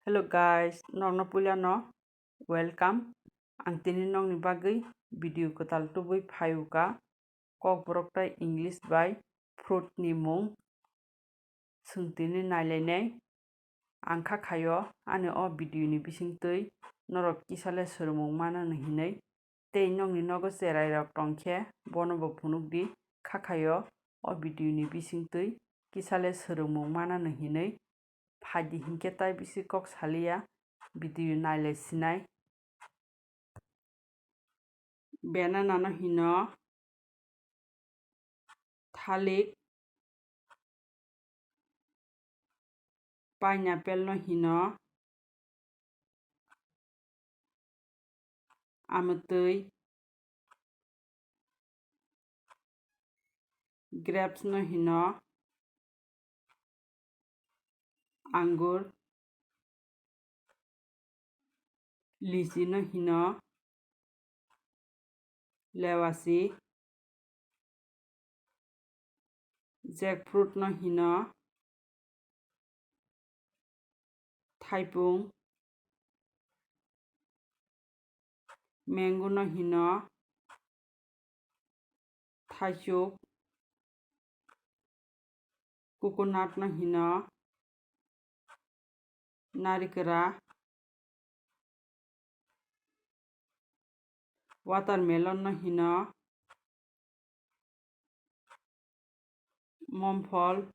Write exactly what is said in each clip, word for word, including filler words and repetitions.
Hello guys, nokno puilano welcome. Ang tini nokni bagwi video kwtal tubui phaiwkha. Kokborok tei English bai fruit ni mung. Chwng tini nailainai. Ang kha khaio ani o video ni bisingtwi norok kisa le swrwngmung manani hinwi. Tei nokni nogo cherai rok tongkhe bono bo phunukdi, kha khaio o video ni bisingtwi kisa le swrwngmung manani hinwi. Phaidi hinkhe tai bisi kok saliya, video nailai sinai. Banana no hino thalik, pineapple no hino amwtwi, grapes no hino angur, lichi no hino lewasi, jackfruit no hino thaipung, mango no hino thaichuk, coconut no hino narikra, watermelon no hino momphol,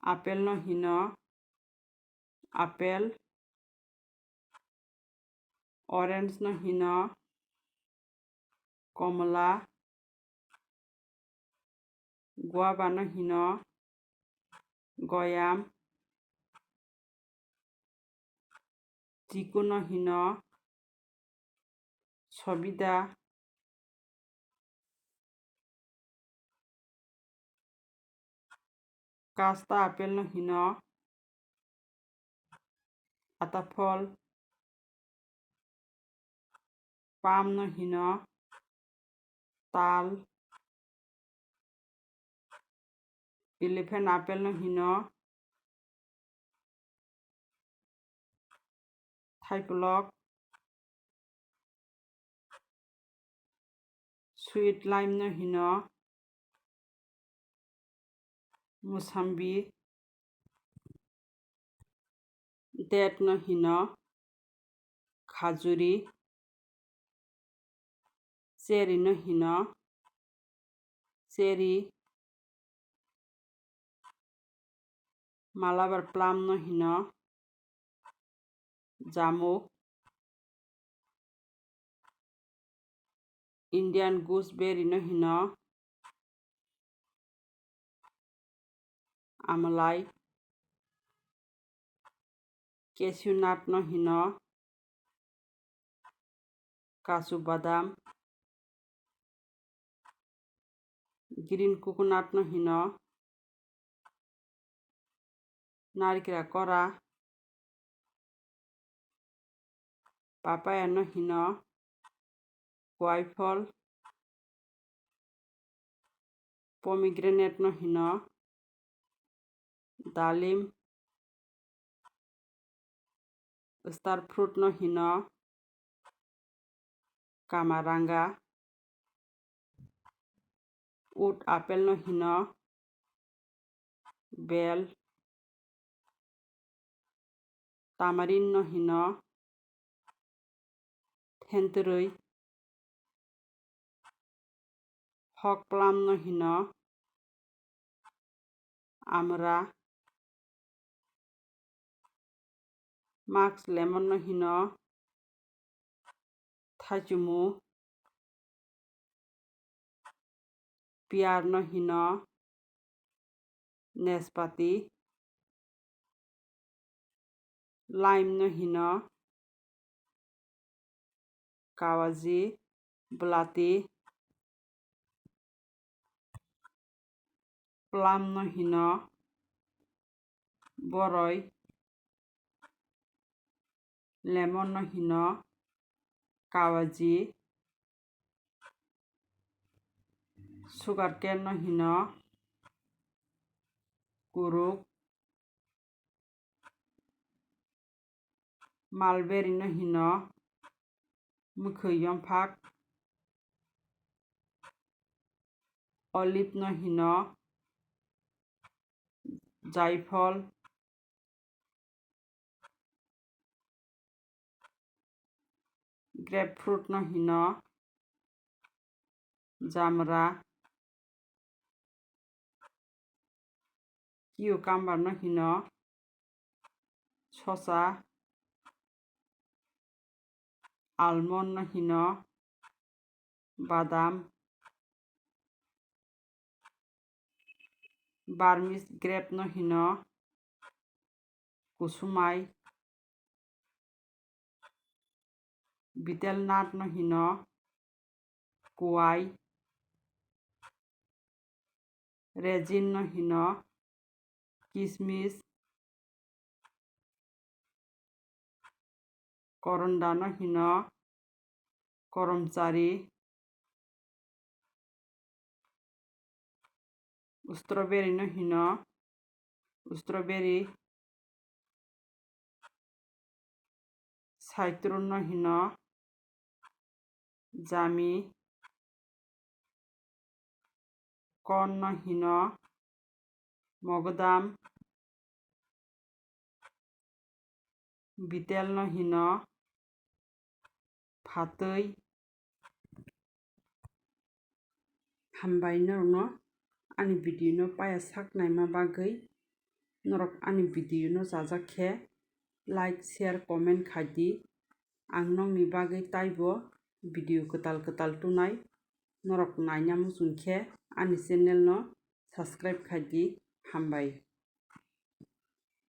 apple no hino apple, orange no hino komla, guava no hino goyam, chiku no hino sobida, kasta apple no hino ataphol, palm no hino tal, elephant apple no hino thaiplok, sweet lime no hino musambi, date no hino khajuri, cherry no hino cherry, malabar plum no hino jamuk, Indian gooseberry no hino amwlai, cashew nut no hino kasu badam, green coconut no hino narikra kora, papaya no hino kuaifol, pomegranate no hino dalim, star fruit no hino kamaranga, wood apple no hino bel, tamarind no hino thentwrwi, hok plum no hino amra, musk lemon no hino thaichumu, pear no hino nespati, lime no hino kawaji, belati, plum no hino boroi, lemon no hino kawaji, sugar cane no hino uruk, mulberry no hino mwkhwi yomphak, olive no hino jaiphol, grapefruit no hino jamra, cucumber no hino sosa, almond no hino badam, Burmese grape no hino kusumai, betel nut no hino kuai, raisin no hino kismis, korondano hino koromchari, strawberry no hino strawberry, saitrun no hino jami, corn no hino mogodam, betel no hino phatwi. Hambai norokno ani video no paya sak naima bagwi. Norok ani video no chajak khe like, share, comment khai di. Ang nokni bagwi taibo video kwtal kwtal tunai. Norok naina muchung khe ani channel no subscribe khai di. Hambai.